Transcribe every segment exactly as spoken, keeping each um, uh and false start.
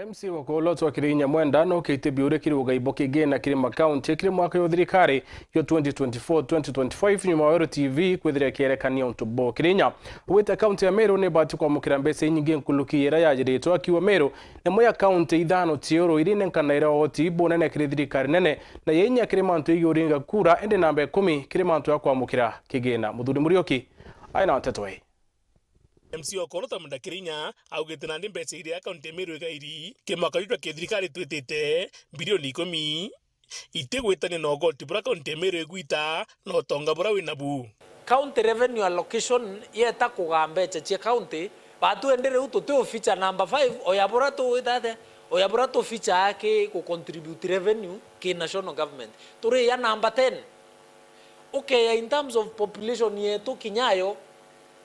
M C wa Kolot wa Kirinya Mwenda no kite biuri kiri ugaibo kigina kiri makaunti kiri mwaka yo thirikari yo twenty twenty-four twenty twenty-five, nyuma wa Weru T V kwithira kierekania untu bo. Kirinya wita kaunti ya Meru ni bati kwamukira mbeca inyingi nkuluki ira yajiritwe, akiwa Meru ni mwe ya kaunti ithano ciuru iri nenkana ira oti bunene kiri thirikari nene, na yenya kiri mantu igi uringa kura, indi namba ikumi kiri mantu ya kwamukira kigina. Muthuri Murioki aina nteto ii. M C wa Kolot Mwenda Kirinya augite nandi mbeca iria kaunti ya Meru igairi ki mwaka juu jwa kithirikari twitite bilioni ikumi, itigwitania na ugoti bura kaunti ya Meru igwita na utonga bura wina bu. County revenue allocation yeta kugaa mbeca cia county, batu indi riu tuti uficha number five, oya bura tuwita atia, oya bura tuficha ki ku contribute revenue ki national government. Turi ya number ten. Ukeya in terms of population yetu kinyayo,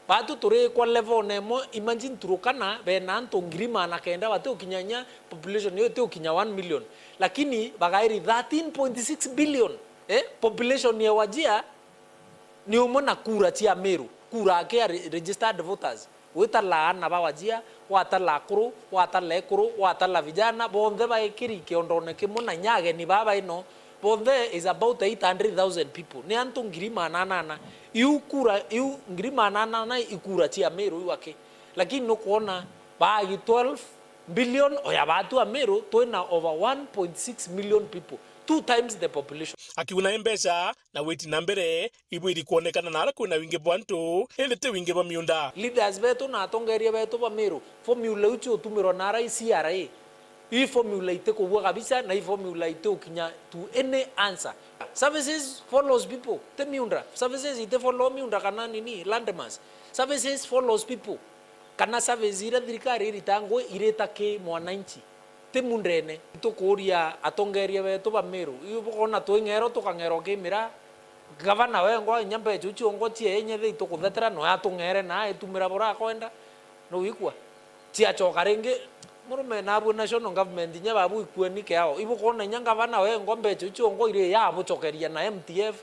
batu turi kwa level na imwe, imagine Turukana bena antu ngiri magana kenda bati ukinya inya, population yo iti ukinya one million. Lakini bagairi thirteen point six billion, eh, population ya Wajir ni umwe na kura cia Meru, kura ake ya re-, registered voters. Witala aana ba Wajir, watala akuru, watala ekuru, watala vijana, bonthe baikiri kiondone kimwe na inya ageni baa baino, bonthe is about eight hundred thousand people. Ni antu ngiri magana anana. Iu kura, iu ngiri magana anana i kura cia Meru iu aki. Lakini nukwona baagi twelve billion, oya batu a Meru, twina over one point six million people, two times the population. Akiuna mbeca na witi na mbere, ibwiri kwonekana nara kwina wingi bwa antu, indi ti wingi bwa miunda. Leaders betu na atongeria betu ba Meru, formula iu ciutumirwa nara i C R A. Ii formula iti kubua kabisa, na ii formula iti ukinya to any answer. Services follows people, ti miunda. Services iti follow miunda kana nini, landmass. Services follows people. Kana services iria thirikari irita ngui irita ki mwananchi. Ti mundene. Itukuuria atongeria betu ba Meru. Iu bukona twing'erwa tukang'erwa ki miraa. Gavana wengwa inya mbeca iu ciongwa cie inya iria itukuthetera no atung'ere na aitumira bura akwenda. No wikua? Ciacoka ringi, murume nabu national government inya babu ikueni kiao. Ibukwona inya gavana wengwa mbeca iu ciongwa iri yabucokeria na M T F.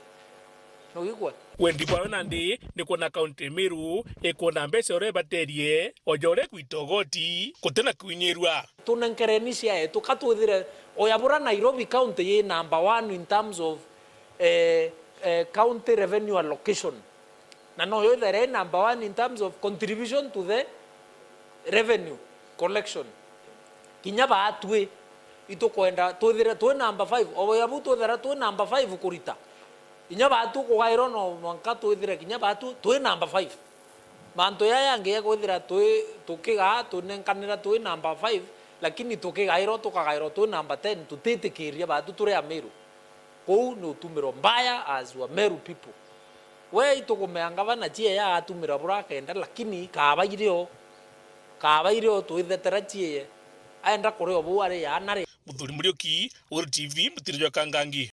No wikua? Wendi bwawe nandi ni kwona kaunti ya Meru ikwona mbeca uria ibaterie, o ja uria ikwita ugoti, gutina kwinyirua. Tunenkereni share yetu, ka twithire oya bura Nairobi county yi number one in terms of, eh, eh, county revenue allocation. Na noyo ithere i number one in terms of contribution to the revenue collection. Kinya baatwi, itukwenda twithire twi number five. Oya bu twithira twi number five kurita. Kinya baatwi kugairwa no mwanka twithire kinya baatwi twi number five. Mantu yaya yangi ya kwithira twi, tukigaa, tunenkanira twi number five, lakini tukigairwa, tukagairwa twi number ten, tutitikiria baatwi turi Ameru. Kuu ni utumiro mbaya as wa Meru people. We itukumea ngavana ciee ya atumira bura akenda, lakini kabaire o, kabaire o twithetera ciee. Aenda kuria o buu ari yaana ri. Muthuri Muriuki, Weru T V, mutiri jwa Kangangi.